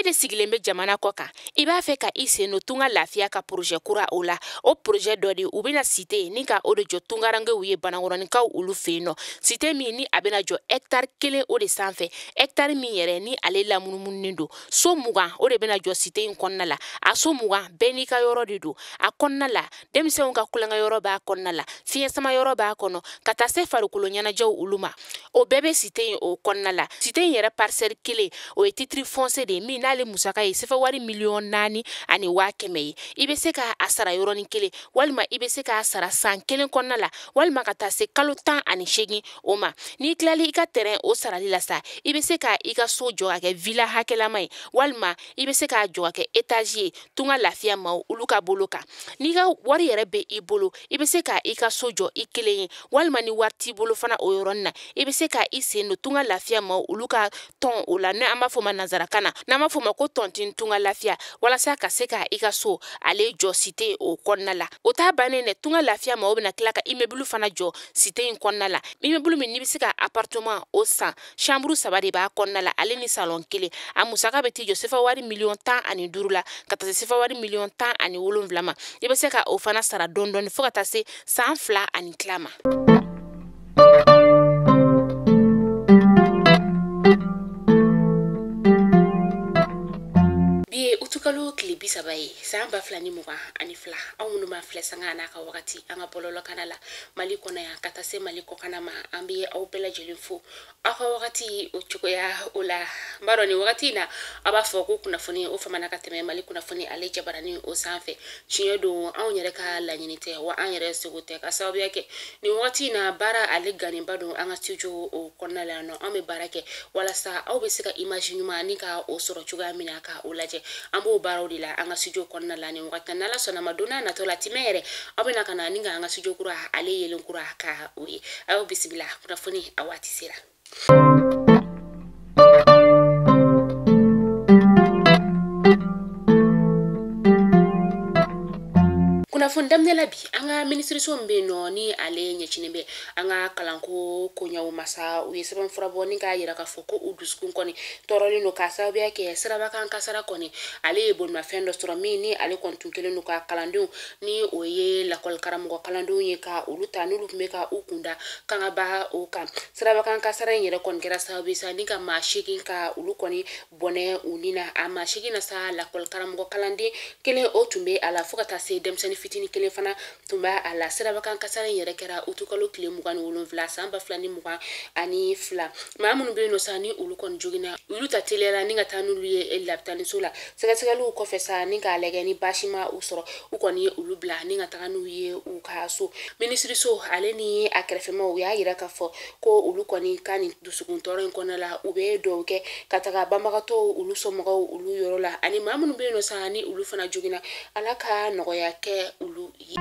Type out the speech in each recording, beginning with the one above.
de sigilen bɛ jamana kɔ kan, i b'a fɛ ka i sen don Tunga Lafiya ka projet kura o la. O projet dɔ de u bɛna cité ni ka o de jɔ tungarankew ye Banankɔrɔninkaw olu fɛ yen nɔ. Cité min ni a bɛna jɔ hectare 1 o de sanfɛ, hectare min yɛrɛ ni ale lamunumununen don. So 20 o de bɛna jɔ cité in kɔnɔna la. A so 20 bɛɛ n'i ka yɔrɔ de don. A kɔnɔna la, denmisɛnw ka kulonkɛ yɔrɔ b'a kɔnɔna la, fiɲɛ sama yɔrɔ b'a kɔnɔ, ka taa se farikolo ɲɛnajɛw olu ma. O bɛɛ bɛ cité in o kɔnɔna la. Cité in yɛrɛ parcelle 1 o ye titre foncier de ye min n'ale musaka ye sefa wari 4,1 million ye. I bɛ se k'a sara yɔrɔnin kelen, walima i bɛ se k'a sara san 1 kɔnɔna la, walima ka taa se kalo 18 o ma. N'i tilali i ka terrain o sarali la sa, i bɛ se ka i ka so jɔ ka kɛ villa hakɛlama ye, walima i bɛ se k'a jɔ ka kɛ étage ye Tunga Lafiya maaw olu ka bolo kan. N'i ka wari yɛrɛ bɛ i bolo, i bɛ se ka i ka so jɔ i kelen ye, walima ni wari t'i bolo fana o yɔrɔnin na, i bɛ se ka i sen don Tunga Lafiya maaw olu ka tɔn o la, n'an b'a fɔ o ma nanzarakan na, n'an b'a fɔ o ma ko tontine Tunga Lafiya, walasa ka se ka i ka so ale jɔ cité o kɔnɔna la. O t'a bannen dɛ, Tunga Lafiya maaw bɛna tila ka immeuble fana jɔ cité in kɔnɔna la. Immeuble min n'i bɛ se ka appartement o san, chambre 3 de b'a kɔnɔna la, ale ni salon 1. A musaka bɛ t'i jɔ sefa wari 15 million la, ka taa se sefa wari 17 million ma. I bɛ se ka o fana sara dɔɔni dɔɔni fo ka taa se san 2 ani tila ma. Bi ye utukalo tile 30 ye san 2022. Aw minnu b'an filɛ sanga n'a ka wagati an ka bɔlɔlɔkana la Mali kɔnɔ yan ka taa se Mali kɔkana ma, an bɛ aw bɛɛ lajɛlen fo aw ka wagati o cogoya o la. N b'a dɔn nin wagati in na aw b'a fɔ ko kunnafoni o famana ka tɛmɛ Mali kunnafoni ale jabaranin o sanfɛ. Tiɲɛ don, anw yɛrɛ ka laɲini tɛ wa an yɛrɛ seko tɛ, ka sababuya kɛ nin wagati in na baara ale gannenba don an ka studio o kɔnɔna la yan nɔ. An bɛ baara kɛ walasa aw bɛ se ka image ɲuman ni ka o sɔrɔ cogoya min na ka o lajɛ. An b'o baaraw de la an ka studio kɔnɔna la nin wagati. N'Ala sɔnna ma, don n'a natɔ la timɛ yɛrɛ, aw bɛna ka na ni ka an ka studio kura ale yelen kura ka o ye. Aw bisimila, kunnafoni a waati sera. Kunnafoni daminɛ la bi, an ka minisiriso min bɛ yen nɔ ni ale ɲɛsinnen bɛ an ka kalanko koɲɛw masa, u ye sɛbɛn fura bɔ ni k'a yira k'a fɔ ko u dusukun kɔni tɔɔrɔlen don k'a sababuya kɛ sirabakan kasara kɔni ale ye bolimafɛn dɔ sɔrɔ min ni ale kɔni tun kɛlen don ka kalandenw ni o ye lakɔli karamɔgɔ kalandenw ye ka olu ta, n'olu tun bɛ ka u kunda kangaba o kan. Sirabakan kasara in yɛrɛ kɔni kɛra sababu ye sa ni ka maa 8 ka olu kɔni bɔnɛ u ni na. A maa 8 na sa, lakɔli karamɔgɔ kalanden 1 o tun bɛ a la, fo ka taa se denmisɛnnin fitinin 1 fana tun b'a a la. Sirabakan kasara in yɛrɛ kɛra utukalo tile 27 san 2022. Maa minnu bɛ yen nɔ sa ni olu kɔni joginna, olu ta teliyara ni ka taa n'olu ye lapitaniso la. Sɛgɛsɛgɛliw kɔfɛ sa, ni k'a lajɛ ni baasi ma u sɔrɔ, u kɔni ye olu bila ni ka taga n'u ye u ka so. Minisiriso ale ni a kɛrɛfɛmaw u y'a yira k'a fɔ ko olu kɔni ka nin dusukun tɔɔrɔ in kɔnɔna la, u bɛ dugawu kɛ ka taga banbagatɔw olu somɔgɔw olu yɔrɔ la, ani maa minnu bɛ yen nɔ sa ni olu fana joginna, Ala ka nɔgɔya kɛ olu ye.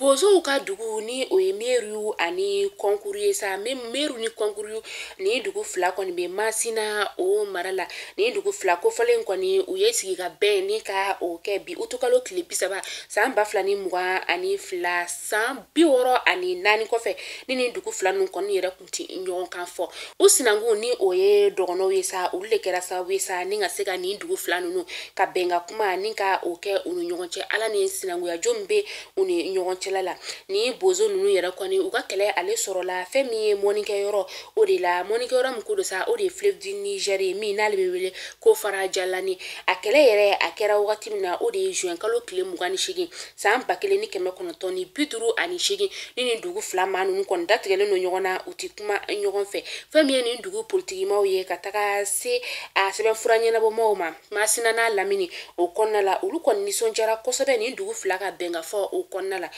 Bozow ka dugu ni o ye Meru ani Kɔnkuru ye sa, Meru ni Kɔnkuru, ni dugu 2 kɔni bɛ Masina o mara la. Ni dugu 2 kofɔlen kɔni, u ye sigi ka bɛn ni ka o kɛ bi utukalo tile 30 san 2022, san 64 kɔfɛ ni dugu 2 ninnu kɔni yɛrɛ kun ti ɲɔgɔn kan fɔ. U sinankun ni o ye dɔgɔnɔw ye sa, olu de kɛra sababu ye sa ni ka se ka nin dugu 2 ninnu ka bɛn ka kuma ni ka o kɛ u ni ɲɔgɔn cɛ. Ala ni sinankunya jo min bɛ u ni ɲɔgɔn cɛla la, ni bozo ninnu yɛrɛ kɔni u ka kɛlɛ ale sɔrɔla fɛn min ye mɔnikɛyɔrɔ o de la. Mɔnikɛyɔrɔ min ko don sa, o de ye fleuve du Niger ye, min n'ale bɛ wele ko Farajalani. A kɛlɛ yɛrɛ a kɛra wagati min na, o de ye juin kalo tile 28 san 1958. Ni nin dugu 2 maa ninnu kɔni datigɛlen don ɲɔgɔn na, u ti kuma ɲɔgɔn fɛ. Fɛn min ye nin dugu politikimaw ye ka taga se a sɛbɛnfura ɲɛnabɔmaw ma Masina n'a lamini o kɔnɔna la, olu kɔni nisɔndiyara kosɛbɛ nin dugu 2 ka bɛn ka fɔ o kɔnɔna la.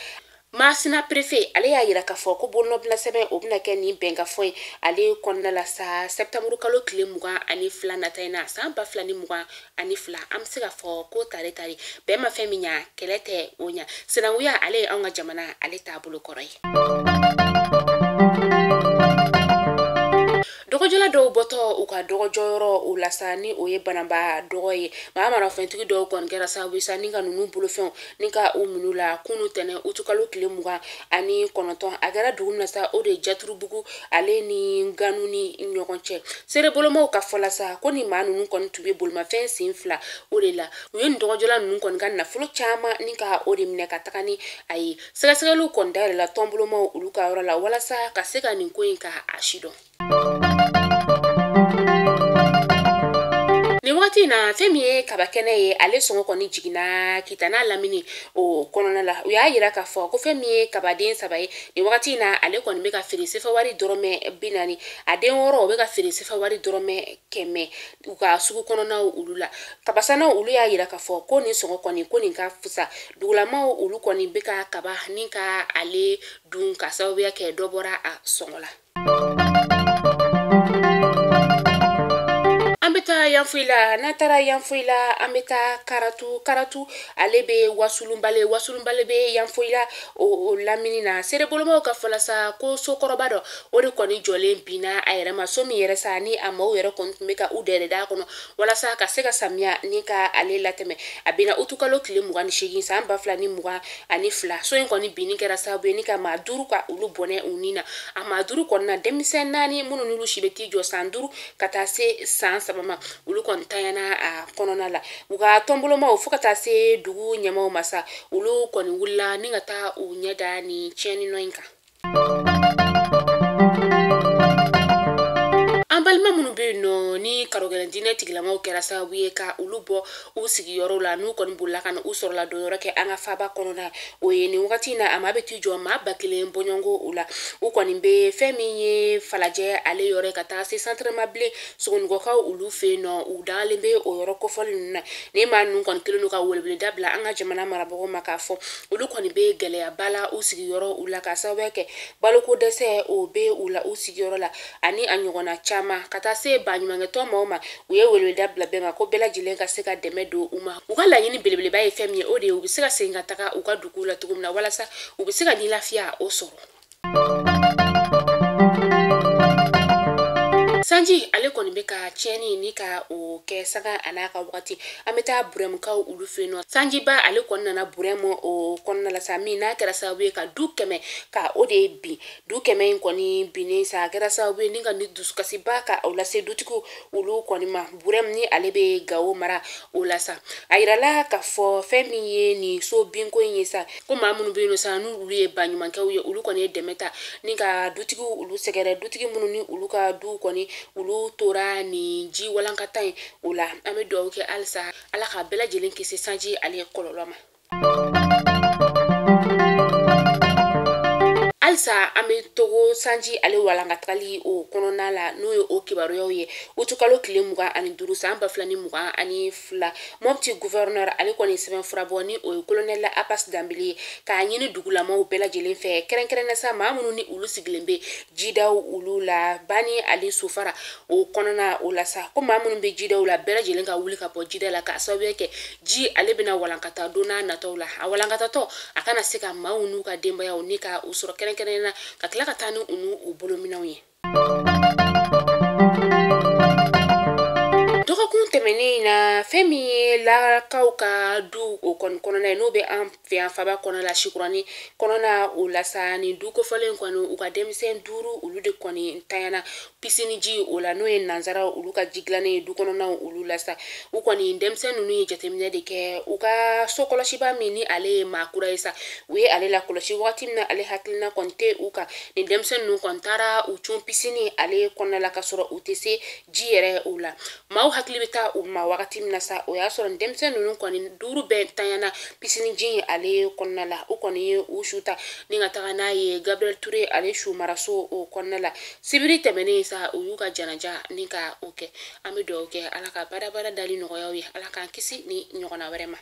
Masina préfet ale y'a yira k'a fɔ ko bolonɔbila sɛbɛn o bɛna kɛ nin bɛnkafɔ ye ale kɔnɔna la sa septembre kalo tile 22 nata in na san 2022. An bɛ se k'a fɔ ko tare tare bɛn ma fɛn min ɲa, kɛlɛ tɛ o ɲa. Sinankunya ale ye anw ka jamana ale taabolo kɔrɔ ye. Dɔgɔjɔla dɔw bɔtɔ u ka dɔgɔjɔyɔrɔ o la sa, ni o ye Bananba dɔgɔ ye, maa marafɛntigi dɔw kɔni kɛra sababu ye sa ni ka ninnu bolofɛnw ni ka u minnu la kunu tɛnɛ utukalo tile 29. A kɛra dugu min na sa, o de ye Jaturubugu ale ni Ganu ni ɲɔgɔn cɛ. Seerebolomaw ka fɔ la sa ko ni maa ninnu kɔni tun bɛ bolimafɛn sen fila o de la, u ye nin dɔgɔjɔla ninnu kɔni ka nafolo caman ni ka o de minɛ ka taga ni a ye. Sɛgɛsɛgɛliw kɔni dayɛlɛla tɔnbolomaw olu ka yɔrɔ la walasa ka se ka nin ko in ka a sidɔn. Nin wagati in na, fɛn min ye kaba kɛnɛ ye, ale sɔngɔ kɔni jiginna Kita n'a lamini o kɔnɔna la. U y'a yira k'a fɔ ko fɛn min ye kabaden 3 ye nin wagati in na, ale kɔni bɛ ka feere sefa wari dɔrɔmɛ 40, a den 6 o bɛ ka feere sefa wari dɔrɔmɛ 100 u ka sugu kɔnɔnaw olu la. Kabasanaw olu y'a yira k'a fɔ ko nin sɔngɔ kɔni ko nin ka fusa. Dugulamaw olu kɔni bɛ ka kaba ni ka ale dun ka sababuya kɛ dɔ bɔra a sɔngɔ la. An bɛ taa Yanfolila. N'an taara Yanfolila, an bɛ taa Karatu. Karatu ale bɛ Wasulunbale, Wasulunbale bɛ Yanfolila o lamini na. Seerebolomaw ka fɔ la sa ko sokɔrɔba dɔ o de kɔni jɔlen binna a yɛrɛ ma, so min yɛrɛ sa ni a maaw yɛrɛ kɔni tun bɛ ka u dɛrɛ d'a kɔnɔ walasa ka se ka samiya ni ka ale latɛmɛ. A binna utukalo tile 28 san 2022. So in kɔni binni kɛra sababu ye ni ka maa 5 ka olu bɔnɛ u ni na. A maa 5 kɔni na, denmisɛn 4 minnu n'olu si bɛ t'i jɔ san 5 ka taa se san 3 ma, olu kɔni tanyana a kɔnɔna la. U ka tɔnbolomaw fo ka taa se dugu ɲɛmaw ma sa, olu kɔni wulila ni ka taa u ɲɛ da nin tiɲɛni nɔ in kan. An balima minnu bɛ yen nɔ ni karogɛlɛn diinɛ tigilamaw kɛra sababu ye ka olu bɔ u sigiyɔrɔ la, n'u kɔni bolila ka na u sɔrɔla donyɔrɔ kɛ an ka faaba kɔnɔna, o ye nin wagati in na a maa bɛ t'i jɔ maa 1000 bɔɲɔgɔnko o la. U kɔni bɛ fɛn min ye Falajɛ ale yɔrɔ ye ka taa se Santaramabilen Sogonikɔkaw olu fɛ yen nɔ, u dagalen bɛ o yɔrɔ kofɔlen ninnu na. Ni maa ninnu kɔni kɛlen don ka weleweleda bila an ka jamana marabagaw ma k'a fɔ olu kɔni bɛ gɛlɛyaba la u sigiyɔrɔ u la ka sababuya kɛ baloko dɛsɛ o bɛ u la u sigiyɔrɔ la ani a ɲɔgɔnna caman, ka taa se baɲumankɛtɔn maaw ma. U ye weleweleda bila bɛɛ ma ko bɛɛ lajɛlen ka se ka dɛmɛ don u ma. U ka laɲini belebeleba ye fɛn min ye, o de ye u bɛ se ka segin ka taga u ka duguw la cogo min na walasa u bɛ se ka ni lafiya o sɔrɔ. Sanji ale kɔni bɛ ka tiɲɛni ni ka o kɛ saga a n'a ka wagati. An bɛ taa Burɛmukaw olu fɛ yen nɔ. Sanjiba ale kɔni nana Burɛmu o kɔnɔna la sa, min n'a kɛra sababu ye ka du 100 ka o de bin. Du 100 in kɔni binnen sa, a kɛra sababu ye ni ka ni dusukasiba ka o lase dutigiw olu kɔni ma. Burɛmu ni ale bɛ Gawo mara o la sa, a yirala k'a fɔ fɛn min ye nin so binko in ye sa, ko maa minnu bɛ yen nɔ sa n'olu ye baɲumankɛw ye, olu kɔni ye dɛmɛ ta ni ka dutigiw olu sɛgɛrɛ, dutigi minnu ni olu ka duw kɔni olu tora nin ji walankata in o la. An bɛ dugawu kɛ halisa Ala ka bɛɛ lajɛlen kisi sanji ale kɔlɔlɔ ma. Halisa an bɛ Togo sanji ale walankagali o kɔnɔna la, n'o ye o kibaruyaw ye. Utukalo tile 25 san 2022, Mopti gouverneur ale kɔni sɛbɛn fura bɔ ni o ye colonel Abbas Danbele ye, k'a ɲini dugulamaw bɛɛ lajɛlen fɛ, kɛrɛnkɛrɛnnenya sa maa minnu ni olu sigilen bɛ jidaw olu la, Bani ale Sofara o kɔnɔna o la sa, ko maa minnu bɛ jidaw la bɛɛ lajɛlen ka wuli ka bɔ jida la k'a sababuya kɛ ji ale bɛna walankata don n'a nataw la. A walankatatɔ a kana se ka maaw n'u ka denbayaw ni ka u sɔrɔ kɛrɛnkɛrɛnnenya ka tila ka taa ni u n'u bolominɛnw ye. Dɔgɔkun tɛmɛnen in na, fɛn min ye Larakaw ka du o kɔni kɔnɔna ye, n'o bɛ an fɛ yan faba kɔnɔ la, Sikurani kɔnɔna o la sa, nin du kofɔlen kɔni u ka denmisɛn 5 olu de kɔni ntanyana pisini ji o la, n'o ye nanzaraw olu ka ji dilannen ye du kɔnɔnaw olu la sa. U kɔni denmisɛn ninnu ye jateminɛ de kɛ u ka so kɔlɔsiba min ni ale ye maa kura ye sa, u ye ale lakɔlɔsi wagati min na ale hakilina kɔni tɛ u kan. Nin denmisɛn ninnu kɔni taara u cun pisini ale kɔnɔna la ka sɔrɔ u tɛ se ji yɛrɛ o la. Maaw hakili bɛ taa u ma wagati min na sa, o y'a sɔrɔ denmisɛn ninnu kɔni 5 bɛɛ ntanyana pisini ji ale kɔnɔna la. U kɔni ye u su ta ni ka taga n'a ye Gabriel Touré ale su maraso o kɔnɔna la. Sibiri tɛmɛnen sa, u y'u ka janaja ni ka o kɛ. An bɛ dugawu kɛ Ala ka badabada dali nɔgɔyaw ye, Ala k'an kisi ni ɲɔgɔnna wɛrɛ ma.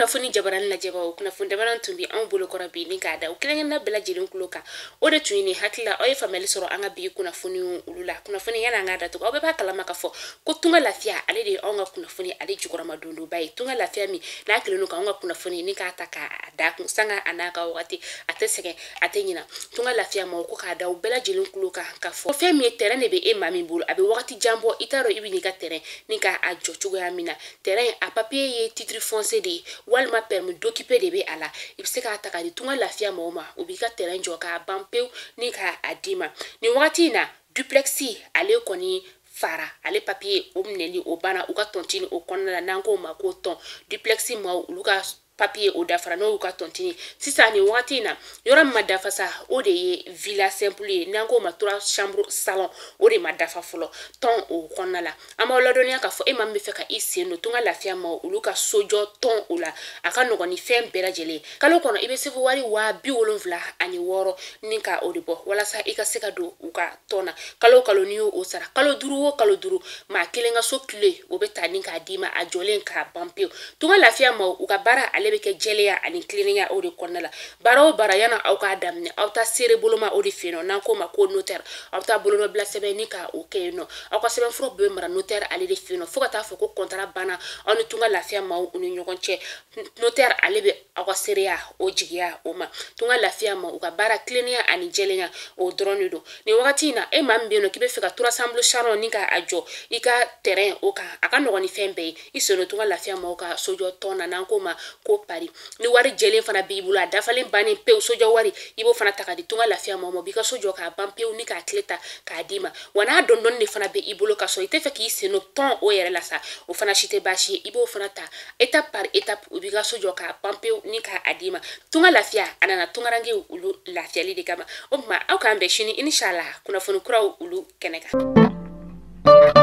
Kunnafoni jabarani lajɛbaw, kunnafoni damadɔ tun bɛ anw bolokɔrɔ bi ni k'a da u kelen-kelenna bɛɛ lajɛlen tulo kan. O de tun ye nin hakili la, aw ye faamuyali sɔrɔ an ka bi kunnafoni olu la. Kunnafoni yanni an k'a datugu, aw bɛɛ b'a kalama k'a fɔ ko Tunga Lafiya ale de ye anw ka kunnafoni ale jukɔrɔma dondoba ye. Tunga Lafiya min n'a kɛlen don k'anw ka kunnafoni ni k'a ta k'a da kun sanga a n'a ka wagati, a tɛ sɛgɛn, a tɛ ɲina. Tunga Lafiya ma ko k'a da u bɛɛ lajɛlen tulo kan k'a fɔ fɛn min ye terrain de bɛ e maa min bolo, a bɛ wagati jan bɔ, i t'a dɔn i bɛ n'i ka terrain ni k'a jɔ cogoya min na. Terrain a papier ye titre foncier de ye walima permis d'occuper de bɛ a la, i bɛ se k'a ta k'a di Tunga Lafiya mɔgɔw ma, u b'i ka terrain jɔ k'a ban pewu ni k'a d'i ma. Nin wagati in na, duplex ale kɔni fara ale papier o minɛli o banna u ka tontine o kɔnɔna la, n'an k'o ma ko tɔn duplex maaw, olu ka papier o dafara, n'o y'u ka tontine. Sisan nin wagati in na, yɔrɔ min ma dafa sa, o de ye villa simple ye, n'an k'o ma trois chambres salon, o de ma dafa fɔlɔ tɔn o kɔnɔna la. An b'aw ladɔnniya k'a fɔ e maa min bɛ fɛ ka i sen don Tunga Lafiya ma olu ka sojɔ tɔn o la, a ka nɔgɔn ni fɛn bɛɛ lajɛlen. Kalo kɔnɔ i bɛ sefu wari 76,000 ni ka o de bɔ walasa i ka se ka don u ka tɔn na. Kalo o kalo n'i y'o sara, kalo 5 o kalo 5, maa kelen ka so tile o bɛ ta ni k'a d'i ma a jɔlen k'a ban pewu. Tunga Lafiya ma u ka baara ale bɛ kɛ jɛlenya ani tilennenya o de kɔnɔna la. Baara o baara, yanni aw k'a daminɛ, aw ta seere boloma o de fɛ yen nɔ, n'an k'o ma ko notaire, aw ta bolonɔbila sɛbɛn ni ka o kɛ yen nɔ. Aw ka sɛbɛnfura bɛɛ bɛ mara notaire ale de fɛ yen nɔ fo ka taa fɔ ko contrat banna aw ni Tunga Lafiya maaw ni ɲɔgɔn cɛ. Notaire ale bɛ aw ka seereya o jigiya o ma. Tunga Lafiya ma u ka baara tilennenya ani jɛlenya o dɔrɔn de don. Nin wagati in na, e maa min bɛ yen nɔ k'i bɛ fɛ ka trois chambres salon ni k'a jɔ i ka terrain o kan, a ka nɔgɔn ni fɛn bɛɛ ye, i sen don Tunga Lafiya maaw ka sojɔ tɔn na, n'an k'o ma ko pari. Ni wari jɛlen fana b'i bolo, a dafalen bannen pewu, sojɔ wari i b'o fana ta ka di Tunga Lafiya maaw ma, u b'i ka so jɔ k'a ban pewu ni k'a tile ta k'a d'i ma. Wa n'a dɔɔni de fana bɛ i bolo ka sɔrɔ i tɛ fɛ k'i sen don tɔn o yɛrɛ la sa, o fana si tɛ baasi ye, i b'o fana ta étape par étape, u b'i ka so jɔ k'a ban pewu ni k'a d'i ma. Tunga Lafiya a nana tungarankew olu lafiyali de kama. O tuma aw k'an bɛn sini inshallah kunnafoni kuraw olu kɛnɛ kan.